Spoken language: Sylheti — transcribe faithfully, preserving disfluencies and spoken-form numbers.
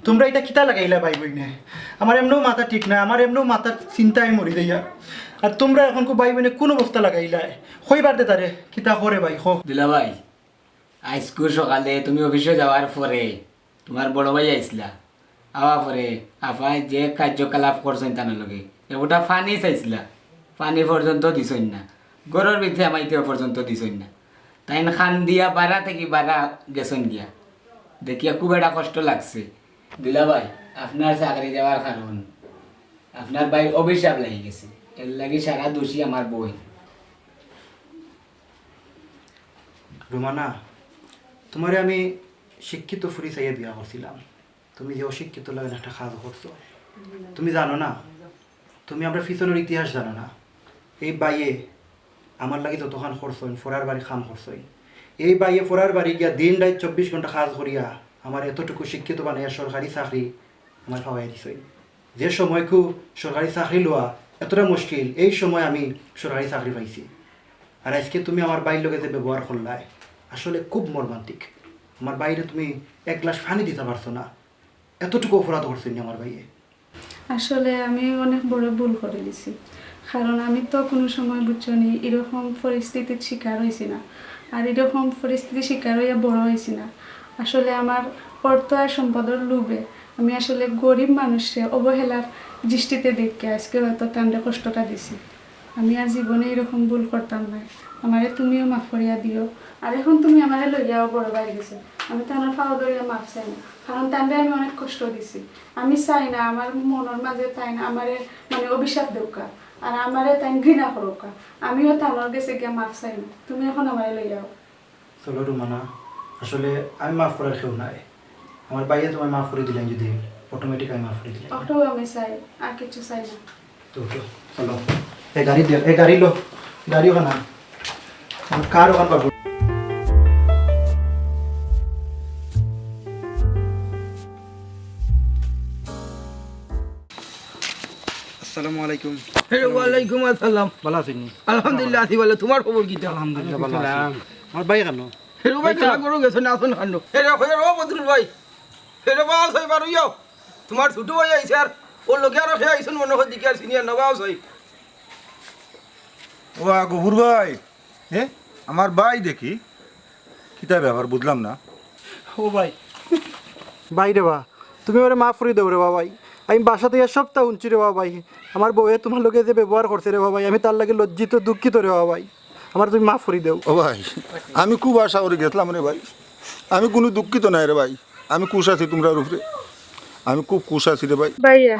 তুমরা ইতা কিতা লাগাইলা ভাই বইনে? আমার এমনেউ মাথা ঠিক না, আমার এমনেউ মাথার চিন্তায় মরি যাইয়ার। আর তুমরা অখন কু ভাই বইনে কুন অবস্থা লাগাইলা? কইবার দে তারে, কিতা করে ভাই, কও। দুলাভাই, আইজকু সকালে তুমি অফিসো যাওয়ার পরে তুমার বড় ভাই আইছলা, আওয়ার পরে আফায় যে কার্যকলাপ করছইন তান লগে, একটা পানি চাইছলা, পানি পর্যন্ত দিছইন না, ঘরর ভিতরে হামাইতেও পর্যন্ত দিছইন না। তাইন কান্দিয়া বারা থাকি বারা গেছইন গিয়া, দেখিয়া খুব একটা কষ্ট লাগছে। দুলাভাই, আপনার চাকরি যাওয়ার কারণ আপনার ভাইর অভিশাপ লাগি গেছে, এরলাগি সারা দোষী আমার বইন। রুমানা, তুমারে আমি শিক্ষিত ফুরি চাইয়া বিয়া করছিলাম, তুমি যে অশিক্ষিত লাখান একটা কাজ করছো। তুমি জানো না, তুমি আমরার পিছনর ইতিহাস জানো না। এই ভাইয়ে আমার লাগি যতখান করছইন, ফরার বাড়ি কাম করছইন। এই ভাইয়ে ফরার বাড়ি গিয়া দিন রাইত চব্বিশ ঘন্টা কাজ করিয়া আমারে এতটুকু শিক্ষিত বানাইয়া সরকারি চাকরি আমারে পাওয়াইয়া দিছইন। যে সময়কু সরকারি চাকরি লওয়া এতটা মুশকিল, এই সময় আমি সরকারি চাকরি পাইছি। আর আইজকে তুমি আমার ভাইর লগে যে ব্যবহার করলায়, আসলে খুব মর্মান্তিক। আমার ভাইরে তুমি এক গ্লাস পানি দিতা পারছো না, এতটুকু অপরাধ করছইন নি আমার ভাইয়ে। আসলে আমি অনেক বড় ভুল করি দিছি, কারণ আমি তো কুনু সময়, বুঝছো নি, ইরকম পরিস্থিতির শিকার অইছি না, আর ইরকম পরিস্থিতির শিকার অইয়া বড় অইছি না। আসলে আমার অর্থ আর সম্পদর লোভে আমি আসলে গরিব মানুষরে অবহেলার দৃষ্টিতে দেখিয়া আইজকে হয়তো তানরে কষ্টটা দিছি। আমি আর জীবনে ইরকম ভুল করতাম নায়। আমারে তুমিও মাফ করিয়া দিও। আর অখন তুমি আমারে লইয়াও বড় ভাইর গেছে। আমি তানর পাও ধরিয়া মাফ চাইমু, কারণ তানরে আমি অনেক কষ্ট দিছি। আমি চাই না আমার মনর মাঝে তাইন আমারে, মানে, অভিশাপ দেউক্কা, আর আমারে তাইন ঘৃণা করউক্কা। আমিও তানর গেছে গিয়া মাফ চাইমু। তুমি অখন আমারে লইয়াও। চলো রুমানা, আসলে আমি মাফ করার কেউ নাই। আমার ভাইয়ে তুমারে মাফ করি দিলাইন যদি, automatic আমি মাফ করি দিলাইন। অটাউ আমি চাই, আর কিচ্ছু চাই না। তো উঠো, চলো। এ গাড়ি দে, এ গাড়ি লো, গাড়ি অখান আন। আমার কার অখান পাবো। আসসালামু আলাইকুম। হে, ওয়ালাইকুম আসসালাম। ভালা আছইন নি? আলহামদুলিল্লাহ, আছি ভালা। তুমার খবর কিতা? আলহামদুলিল্লাহ, ভালা আছি। আমার ভাই কানো? হে, ও ভাই, খেলা করো গেছে না, আছইন কানো? হে, রে, হে, রে, ও বদরুল ভাই। হে, রে, বা, আছই, বার অইয়াও। তুমার ছোট ভাই আইছে, আর অউ লগে আরো কে আইছইন মনো অয়, দেখি আর চিনিয়ার না, বা, আছই। ওয়া, গফুর ভাই। হে? আমার ভাই দেখি। কিতা ব্যাপার বুঝলাম না। ও ভাই। ভাই রে বা, তুমি আমারে মাফ করি দেও রে বা ভাই। আমি বাসা থাকি সবতা হুনছি রে বা ভাই। আমার বউয়ে তুমার লগে যে ব্যবহার করছে রে বা ভাই, আমি তার লাগি লজ্জিত, দুঃখিত রে বা ভাই। আমারে তুমি মাফ করি দেও। ও ভাই, আমি খুব আশা করি গেছলাম রে ভাই। আমি কুনু দুঃখিত নায় রে ভাই। আমি খুশ আছি তুমরার উপরে। আমি খুব খুশ আছি রে ভাই। ভাইয়া।